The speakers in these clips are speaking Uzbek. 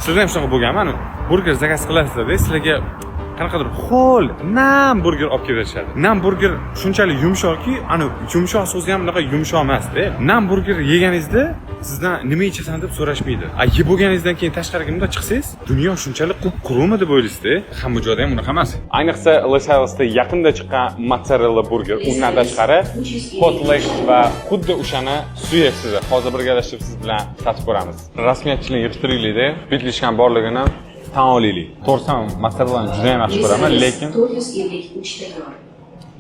Sizda ham shunaqa bo'lganmi? Ani burger zakaz qilasizlarda, sizlarga qanaqadir ho'l, nam burger olib kelib berishadi. Nam burger shunchalik yumshoqki, ani yumshoq so'zi ham unaqa yumshoq emasda. Nam burger yeganingizda sizdan nima ichasan deb so'rashmaydi. A yeb bo'lganingizdan keyin tashqariga bundoq chiqsangiz, dunyo shunchalik qup qurumi deb o'ylaysizda. Hamma joyda ham unaqa emas. Ayniqsa Les Ailesda yaqinda chiqqan mozzarella burger, undan tashqari hot legs va xuddi o'shani suyaksizi. Hozir birgalashib siz bilan tatib ko'ramiz. Rasmiyatchilik yig'ishtiraylikda, петличка m borligini tan olaylik. To'g'risi, mozzarellani juda ham yaxshi ko'raman, lekin 453 tayyor.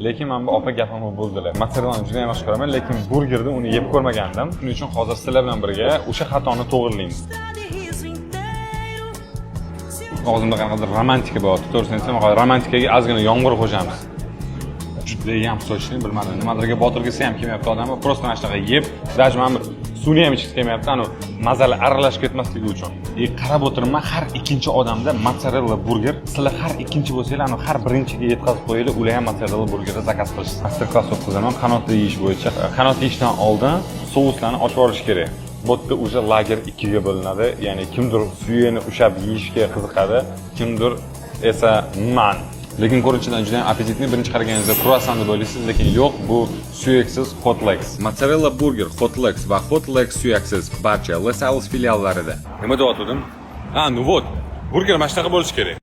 Lekin mana bu opa gapimni bo'ldilar. Mozzarellani juda ham yaxshi ko'raman, lekin burgerni uni yeb ko'rmagandim. Shuning uchun hozir sizlar bilan birga o'sha xatoni to'g'rilaymiz. Og'zimda qanaqadir romantika bo'lyapti. To'g'risini aytsam, hozir romantikaga ozgina yomg'ir qo'shamiz. Judayam сочный, bilmadim. Nimadirga botirgisi ham kelmayapti odamni. Просто mana shunaqa yeb, даже mana bu suvni ham ichgisi kelmayapti, anu mazali aralashib ketmasligi uchun. E, qarab o'tiribman, har ikkinchi odamda mozzarella burger. Sizlar har ikkinchi bo'lsanglar, anu har birinchiga yetkazib qo'yinglar, ular ham mozzarella burgerni zakaz qilishsin. Master klass o'tkazaman qanotli yeyish bo'yicha. Qanot yeyishdan oldin souslarni ochib yuborish kerak. Bu yerda уже lager ikkiga bo'linadi. Ya'ni kimdir suyagini ushlab yeyishga qiziqadi, kimdir esa man. Lekin ko'rinishidan juda ham аппетитный. Birinchi qaraganingizda kruassan deb o'ylaysiz, lekin yo'q, bu suyaksiz hot legs. Mozzarella burger, hot legs va hot legs suyaksiz barcha Les Ailes filiallarida. Nima deyotgandim? А, ну вот. Burger mana shunaqa bo'lishi kerak.